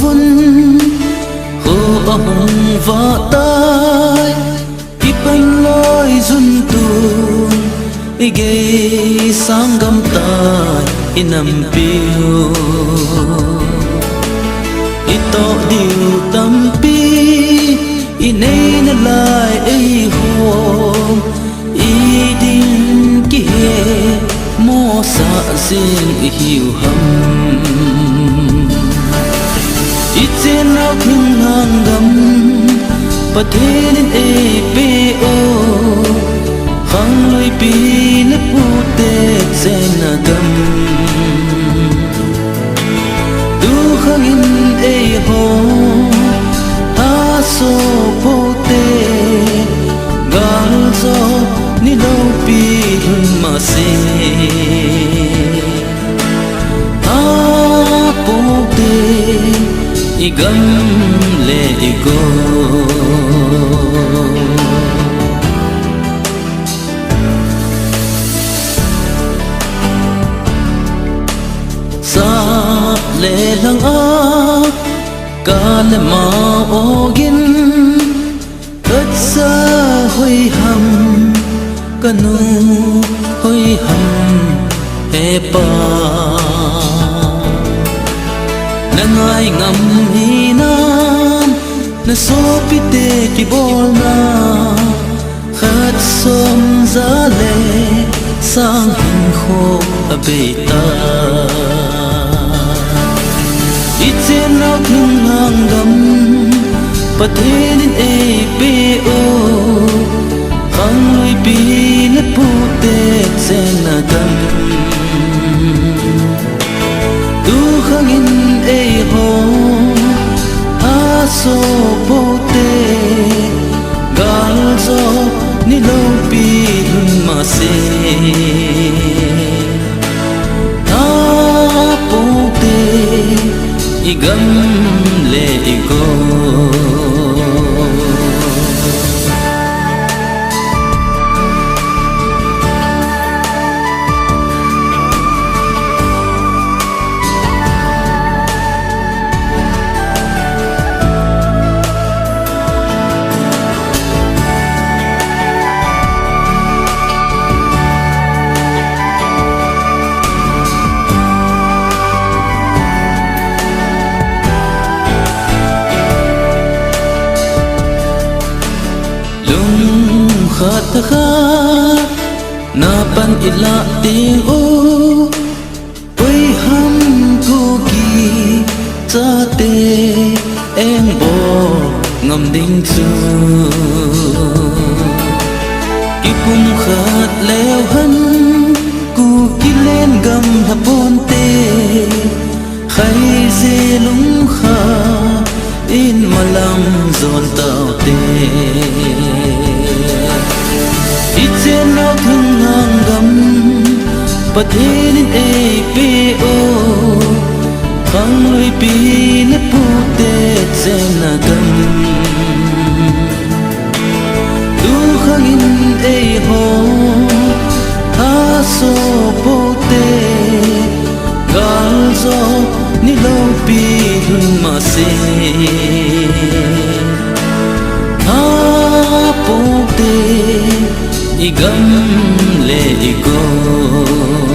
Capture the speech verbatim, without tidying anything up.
Vun, kho ahung vah tai, kipan loi jun tun, igei sanggam tai, inampiu. Itoh diu tampi, inei nalai eiho, idin kihe, mosah jing ihiu ham. Ichenau thinglhang gam, Pathen in eipeh o, khanglui pi le pute chenna gam. Tukhang in eiho, haso pote, galjo ni loupi lhun mase. Hapote, igam le igou. Sap le lhang a, ka le ma ogin, kasa hoi ham, kanu hoi ham, he pa. Na ngai ngam hinam, na sopite kibolna, khat som ja le sang hinkho abei ta. Ichenau thinglhang gam, Pathen in eipeh o, khanglui pi le pute chenna gam. Tukhang in eiho, haso pote, galjo ni loupi lhun mase. Hapote, igam le igou. Lungkhat khat na pan ilah ding u, koi ham Kuki chate eingbol ngam ding chu. Kipumkhat leu hen Kuki lengam lha ponte, Khaije lungkhat in malam jon taute. Ichenau thinglhang gam, Pathen in eipeh o, khanglui pi le pute chenna gam. Tukhang in eiho, haso pote, galjo ni loupi lhun mase. Hapote, igam le igou.